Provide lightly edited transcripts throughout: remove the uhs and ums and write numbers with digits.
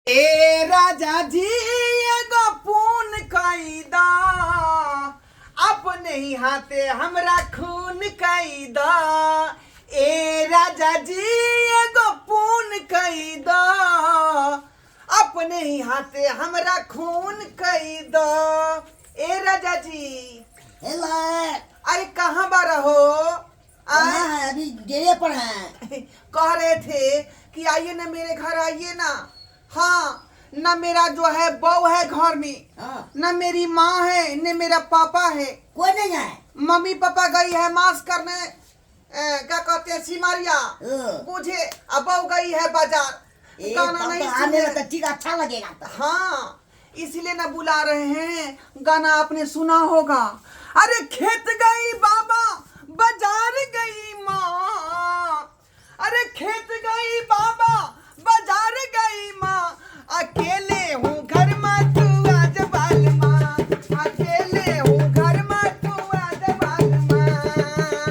ए राजा जी एगो पून कई दा, अपने ही हाथे हमरा खून कई दा। ए राजा जी एगो पून कई दा, अपने ही हाथे हमरा खून कई दा। ए राजा जी। हेलो। अरे कहाँ बारा हो? कहाँ है? अभी डेरे पर हैं। कह रहे थे कि आइए ना मेरे घर आइए ना। हाँ ना मेरा जो है बहू है घर में, हाँ। ना मेरी माँ है न मेरा पापा है। कोई नहीं है। मम्मी पापा गई है मांस करने, क्या कहते हैं सिमरिया। हाँ। बुझे, अब बहू गई है बाजार। ए, गाना तब नहीं तो आने सुने। में तो ठीक अच्छा लगेगा तो। हाँ इसलिए ना बुला रहे हैं। गाना आपने सुना होगा। अरे खेत गई बाबा बाजार गई माँ, अरे खेत गई बाबा बाजार गई माँ, अकेले हूँ घर में तू आज बाल माँ, अकेले हूँ घर में तू आज बाल माँ।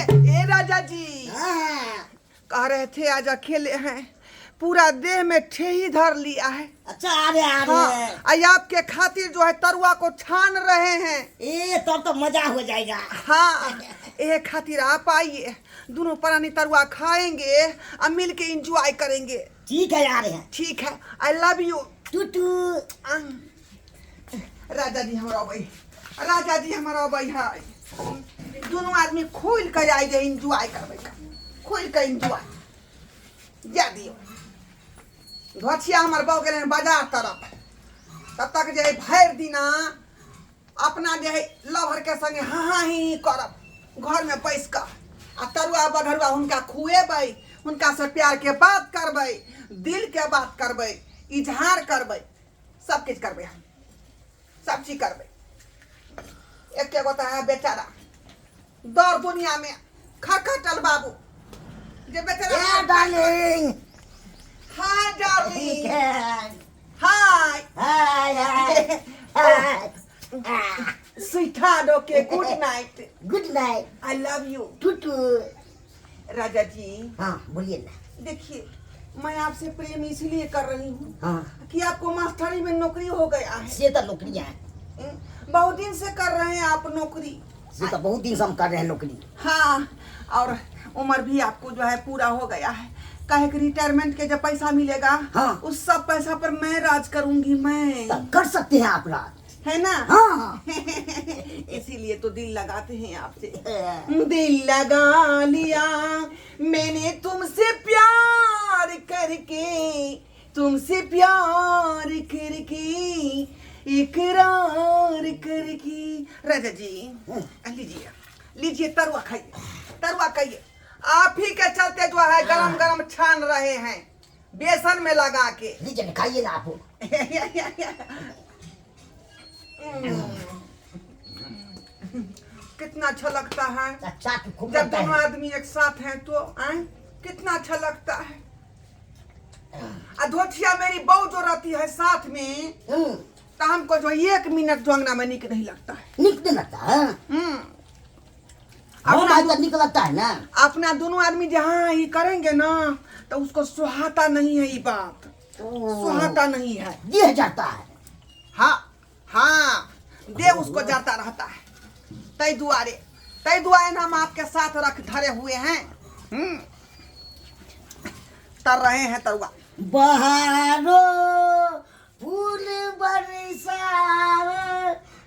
ए राजा जी। हाँ। कह रहे थे आज अकेले हैं, पूरा देह में ठेही धर लिया है। अच्छा आ रहे आ रहे। हाँ, आई आपके खातिर जो है तरुआ को छान रहे हैं। ए तब तो मजा हो जाएगा। हाँ ये खातिर आप आइए, दोनों प्राणी तरुआ खाएंगे और मिल के इंजॉय करेंगे। ठीक है आ रहे हैं। ठीक है, I love you. टूटू। राजा जी हमारा भाई, राजा जी हमारा भाई है। दोनों आदमी खोल कर आए जाए इंजॉय करबे, खोल कर इंजॉय जा दियो। धोछिया हमर बहू गेलै बाजार तरफ, तब तक जे भरि दिना अपना जे है लभर के संगे हाँ हाँ ही ही करब घर में बैस कऽ, आ तरुआ बघरुआ हुनका खुएबै, हुनका से प्यार के बात करबै, दिल के बात करबै, इजहार करबै, सब किछु करबै, हम सब चीज करबै। एके गो तऽ है बेचारा दौड़ दुनिया में खरखटल बाबू जे बेचारा। ए डार्लिंग। हाय ठीक डार्लिंग। है। हाय। हाय हाय हाय। Sweetheart, okay, good night. Good night. I love you. टूटू। राजा जी। हाँ बोलिए ना। देखिए मैं आपसे प्रेम इसलिए कर रही हूँ हाँ। कि आपको मास्टरी में नौकरी हो गया है। से तो नौकरी है। बहुत दिन से कर रहे हैं आप नौकरी। से तो बहुत दिन से हम कर रहे हैं नौकरी। हाँ और उम्र भी आपको जो है पूरा हो गया है। काहे कि रिटायरमेंट के जब पैसा मिलेगा, हाँ। उस सब पैसा पर मैं राज करूंगी मैं। तब कर सकते हैं आप राज, है ना? हाँ। इसीलिए तो दिल लगाते हैं आपसे। दिल लगा लिया मैंने तुमसे प्यार करके, तुमसे प्यार करके इकरार करके। राजा जी लीजिए लीजिए तरुआ खाइए, तरुआ खाइए। आप ही के चलते जो है गरम गरम छान रहे हैं बेसन में लगा के। लीजिए ना, खाइए ना आप। कितना अच्छा लगता है। अच्छा तो खूब जब लगता दोनों है। आदमी एक साथ हैं तो आए कितना अच्छा लगता है। अधोथिया मेरी बहू जो रहती है साथ में तो हमको जो एक मिनट जो अंगना में निक नहीं लगता है। निक नहीं लगता है। हम अपना आज तक निक लगता है ना। अपना दोनों आदमी जहाँ ही करेंगे ना तो उसको सुहाता नहीं है, ये बात सुहाता नहीं है। देह जाता है। हाँ हाँ देह उसको जाता रहता है। तई दुआरे तई दुआरे हम आपके साथ रख धरे हुए हैं। तर रहे हैं तरुआ। बहारो फूल बरसावे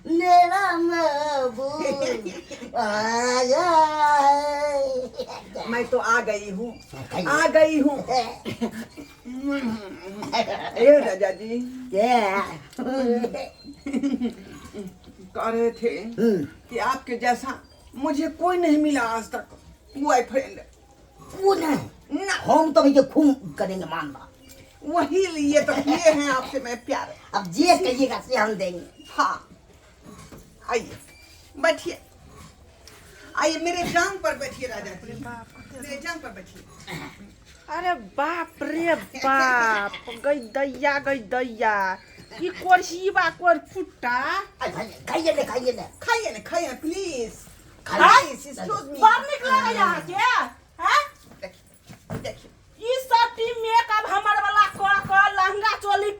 मेरा महबूब आया है। मैं तो आ गई हूँ, खाइए। आ गई हूँ। ए राजा जी। कह रहे थे कि आपके जैसा मुझे कोई नहीं मिला आज तक बॉयफ्रेंड। वो नहीं ना हम तो भैया खूब करेंगे मानना। वही लिए तो किए हैं आपसे मैं प्यार। अब जे कहिएगा से हम देंगे। हाँ आइए बैठिए, आइए मेरे जांग पर बैठिए राजा जी, मेरे जांग पर बैठिए। अरे बाप रे बाप, गई दैया गई दैया, ई कुर्सी बा कोर फुट्टा। खाइए ना खाइए ना खाइए ना खाइए प्लीज। खाइए। Please excuse me. बड़ निक लगे यहाँ के हैं? देखिए देखिए ई सब टीम मेकअप हमर वाला क क लहंगा चोली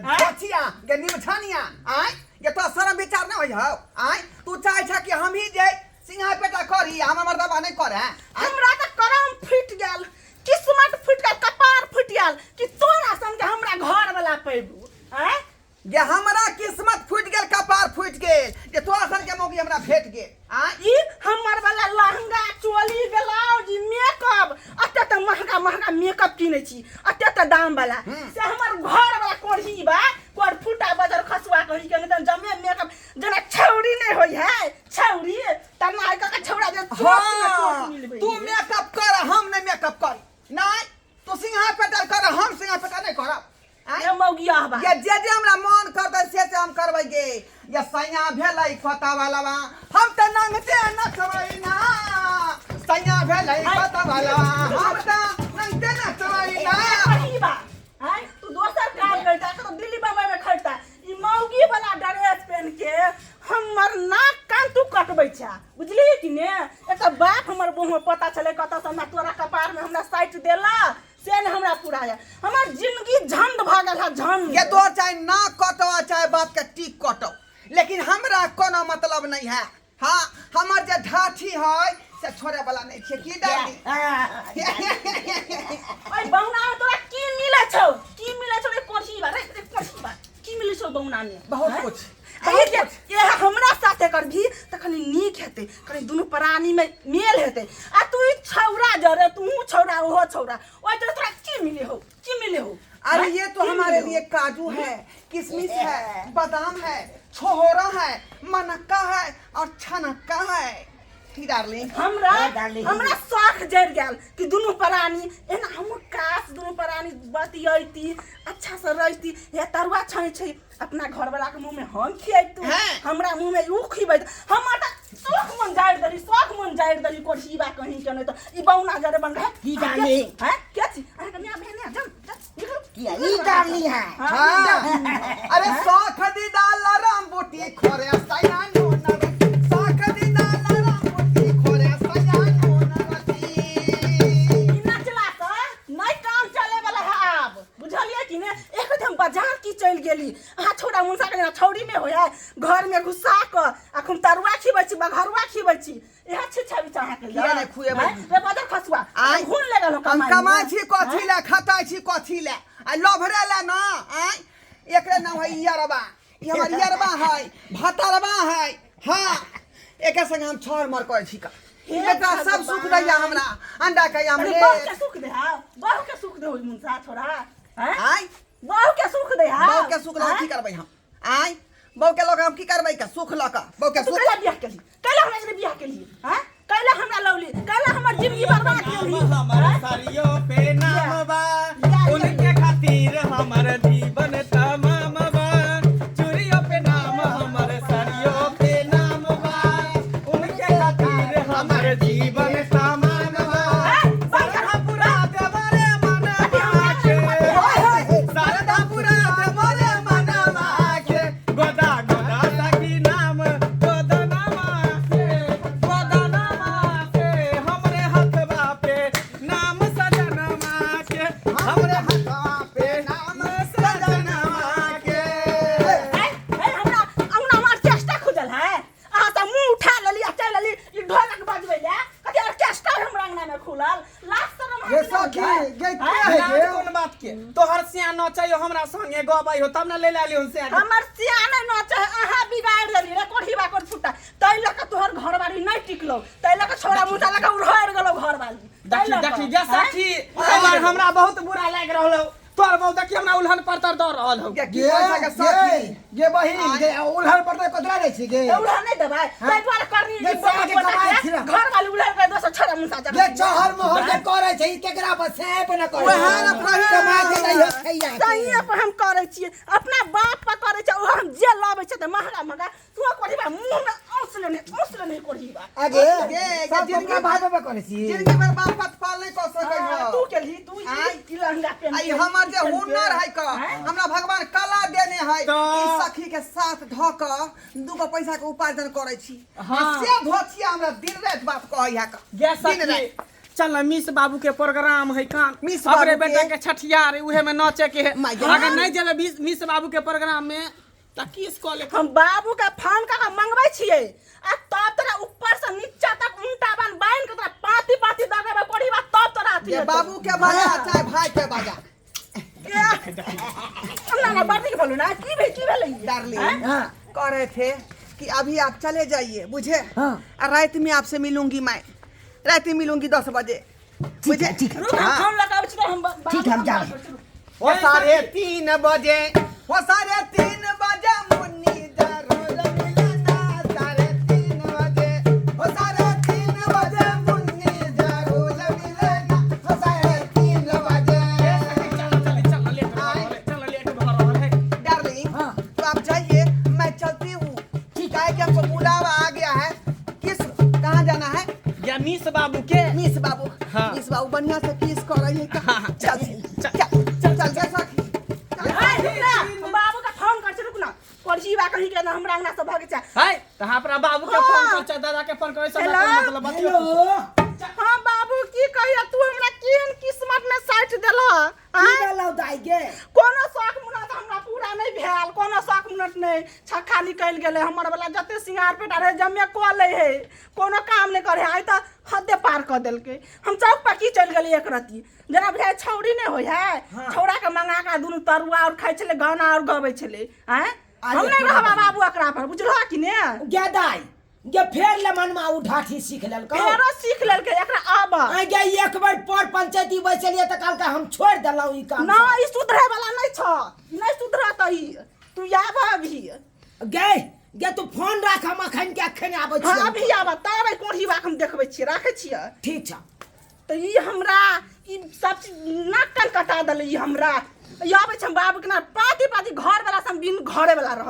आँय? धोचिया गे निमछनिया आय ये तो शरम विचार नहीं होई हौ आय तू चाहे छ कि हम ही जे सिंहा पेटा करी हमर मर्दबा नहीं करे आय? हमरा तऽ करम फुटि गेल किस्मत फुटि गेल कपार फुटि गेल कि तोरा सन के हमरा घर वाला पैबू आँय जे हमरा किस्मत फूटि गेल कपार फूटि गेल जे तोरा सन के मौगी हमरा भेट गेल आय ई हमर वाला लहंगा चोली ब्लाउज मेकअप एते तऽ महंगा महंगा मेकअप किनै छी एते तऽ दाम वाला से हमर घर वाला कोढ़ी बा कोर फूटा बजर खसुआ कही के नहि तऽ जमे मेकअप जेना छौरी नहि होइ है छौरी तना के छौरा जे चोट में चोट हाँ मिलबै तू मेकअप कर हम नहीं मेकअप कर नहीं तू सिंहा पेटा कर हम सिंहा पेटा नहीं करब आँय? ये मौगिया बा ये जे जे हमरा मन करतै से से हम करबै गे ये सैया भेलै खोता वाला हम तऽ नंगते नचबै ना सैया भेलै खोता वाला हम तऽ नंगते नचबै ना सही बा आँय तू दोसर काम करता तो दिल्ली बम्बई में खरीदता ई मौगी वाला ड्रेस पहन के हमर नाक कान तू कटबै छा बुझलिही कि ने एक तऽ बाप हमर मुँह में पता छलै कतऽ से हमरा तोरा कपार में हमरा साटि देला से ने हमरा पूरा है हमर जिंदगी झंड भऽ गेल है झंड ये तोर चाहे नाक कटो चाहे बाप के टीक कटो लेकिन हमरा कोनो मतलब नहीं है हाँ हमर जे ढाठी है से छोड़े वाला नहीं छै की डाली ओए बौना में तोरा की मिलै छौ की मिलै छौ रे कोठी बा रे रे कोठी बा की मिलै छौ बौना में बहुत हैं? कुछ, अरे बहुत जे कुछ। ये हमरा साथे करभी तखन नीक हेतै कनि दुनू प्राणी में मेल हेतै आ तू ई छौरा जरे तू छौरा ओहो छौरा ओइ तोरा तोरा की मिले हो की मिले हो अरे हैं? ये तो की हमारे मिले हो? लिए काजू है किशमिश है बादाम है छोहरा है मनक्का है और छनक्का है की डार्लिंग हमरा ए, डार्लिंग। हमरा शौख जरि गेल कि दुनू प्राणी एना हम काश दुनू प्राणी बतियैती अच्छा से रहती हे तरुआ छाँय छै अपना घरवाला के मुँह में हम खियैतू हैं। हमरा मुँह में ऊ खिबैत हमर तऽ शौख मन जारि देली शौख मन जारि देली कोठीबा कहीं के नहि तऽ ई बौना जरे बन रहे की डार्लिंग? हैं के छी अरे कन्या बहन जा जा निकलो किया ई डार्लिंग है हाँ, जा। हाँ। अरे साख दी दाल राम बूटी खोरे सया नून रसी साख दी दाल राम बूटी खोरे सया नून रसी ई नचला से नहि काम चले वाला है आब बुझलियै कि ने एक हम बाजार की चलि गेली अहाँ छौड़ा मुनसा के जेना छौड़ी में होय है घर में घुसा कऽ आ खूब तरुआ खिबै छी बघरुआ खिबै छी इएह छिछा बिछा अहाँके किया नहि खुएबै? आँय? रे बदर खसुआ आँय? घुन ले गेल हम कमाइ छी कथी लए खटाइ छी कथी लए आ लभरे लए न आँय एकरे नाम है यरबा ई हमर यरबा है भतरबा है हाँ एकर संगे हम छर मर करै छी का हे बेटा सब सुख दैया हमरा अंडा के अरे बहू के आमलेट सुख दे हा बहू के सुख दे होई मुनसा छोड़ा हैं आँय बहू के सुख दे हा बहू के सुख लऽ की करबै हम आँय बहू के लऽ कऽ हम की करबै का सुख लऽ कऽ बहू के तू सुख कैला बियाह केली कैला हमरा से बियाह केली हैं कैला हमरा लौली कैला हमर जिंदगी बर्बाद केली हमर हैं? सारियो पे नाम बा या, या। उनके खातिर हमर जीवन तमाम बा चूड़ियों पे नाम हमर सारियो पे नाम बा उनके खातिर हमर जीवन तमाम बा सरधा पूरा देवरे मनवा के सरधा पूरा देवरे मनवा के गोदा गोदा सखी नाम गोदनामा से गोदनामा से हमरे हथवा पे नाम सजनमा के हमरे हथवा पे नाम सजनमा के हैं? हैं, हमरा अंगना में ऑर्केस्ट्रा खुजल है अहाँ सब मुंह उठा लेली आ चलि लेली ई ढोलक बजबै ले कथी ऑर्केस्ट्रा हमरा अंगना में खुलल लाज शरम ये अहाँके नहि सखी होइए? गे के हैं? है लाज गे कोन बात के तोहर सिया नचै हमरा संगे गबै हो तब न ले लाली हुन सिया के। हमर सियाने नचे अहाँ बिगाड़ि देली रे कोढ़ी बाकर फुटा तै लऽ कऽ तोहर घरवाली नहि टिकलौ तै लऽ कऽ छोड़ा मुसा लऽ कऽ उड़हरि गेलौ घरवाली तै देखी लऽ कऽ, देखी गे हैं? सखी हमर हमरा बहुत बुरा लागि रहल हो तोहर बहु देखी हमरा उल्हन पर तर दऽ रहल हो गे की गे पैसा के सखी गे गे बहिन गे उल्हन पर तऽ कतरा दै छी गे ए, उड़हर नहि देबै तै दुआरे करनी गे, साग के कमाइ छी ना। घरवाली उड़हरि के दोसर छोड़ा मुसा गे चहर मोहर के करै छै ई केकरा पर से पर न करै वएह ने प्रश्न। कमा के दैहो खैया के। सहिए पर हम करै छियै अपना बाप पर करै छियै ओ हम जे लबै छै तऽ महगा महगा तू कोढ़ीबा मुँह में औंस लेने औंस लेने कोढ़ीबा आगे गे, सब जिनकी अपना बाप पर करै छी जिंदगी भर बाप पतपाल नहीं कऽ सकै हाँ, हो तू केलही तू ई आँय? ई लहंगा पेन आई हमर जे हुनर है क हमरा भगवान कला देने है तऽ- ई सखी के साथ धऽ कऽ दूगो पैसा के उपार्जन करै छी आ से धोचिया हमरा दिन राति बात कहै है क गे दिन सखी राति। चल ना मिस बाबू के प्रोग्राम है कान मिस हमरे बाबू के? बेटा के छठियार है उहे में नाचे के है my अगर नहीं जेबे मिस बाबू के प्रोग्राम में त किस कऽ ले हम बाबू के फोन कऽ के मंगबै छियै आ तब तोरा ऊपर से नीचा तक उनटा बान बान्हि के तोरा पाती पाती दऽ देबै कोढ़ीबा तब तोरा अथी ये हेतौ। बाबू के बाजा चाहे भाई के बाजा ना ना बड़ नीक बोलू ना की भेल की भेलै ई? डार्लिंग आँय? हाँ कह रहे थे कि अभी आप चले जाइए बुझे हाँ। और रात में आपसे मिलूंगी मैं रात में मिलूंगी 10 बजे ठीक है ठीक है रुक हम हाँ। फोन लगाबै छी तऽ हम बाबू ठीक है, हम जा रहे हैं। ओ 3:30 बजे वो 3:30 बजे मुन्नी जरूर मिलना 3:30 बजे वो 3:30 बजे मुन्नी जरूर मिलना वो 3:30 बजे चल चल चल लेट भऽ रहल है, चल लेट भऽ रहल है डार्लिंग हाँ। तो आप जाइए मैं चलती हूँ काहे कि हमको बुलावा आ गया है किस कहाँ जाना है या मिस बाबू के मिस बाबू हाँ। मिस बाबू बढ़िया से किस कर रही है का? हाँ, हाँ, चल चल, चल चल चल चल सखी चल। आँय, रुक ना हम बाबू के फोन कर छी रुक ना कोढ़ीबा कहीं के ना हमरा अंगना से भागै छै है त अहाँ अपना बाबू के हाँ। फोन कर चाहे दादा के फोन कर सब हेलो? मतलब बतियो हेलो हाँ बाबू की कहिया तू हमरा केहन किस्मत में साटि देलह की आँय? भेलौ दाइ गे कोनो शौक मुनत हमरा पूरा नहि भेल कोनो शौक मुनत नहि छक्का निकलि गेलै हमर वाला जते सिंगार पेटा रहै जमे कऽ लै है कोनो काम नहि करै आइ तऽ हदे पार कऽ देलकै हम चौक पर की चलि गेलियै एक रत्ती जेना बुझाइ छौड़ी नहि होइ है छौड़ा के मंगा कऽ दुनू तरुआ आओर खाइ छलै गाना आओर गबै छलै आँय हम नहि रहबा बाबू एकरा पर बुझलह कि ने गे दाइ गे फेर ले मनमा उ ढाठी सीख लेलकौ फेरो सीख लेलकै एकरा आब आइ गे एक बेर पर पंचायती बैसलियै तऽ कहलकै हम छोड़ि देलहुँ ई काम ना ई सुधरे वाला नहि छ नहि सुधरत ई तू आब अभी गे गे तू फोन राख हम अखन के अखन आबै हाँ छी अभी आब तब एहि कोढ़ी बाक हम देखबै छियै राखै छियै ठीक छ तऽ ई हमरा ई सब चीज नाक कान कटा देलै ई हमरा ई आबै छै हम बाबूके ना पाती पाती घरवला से हम बिन घरेवला रहब।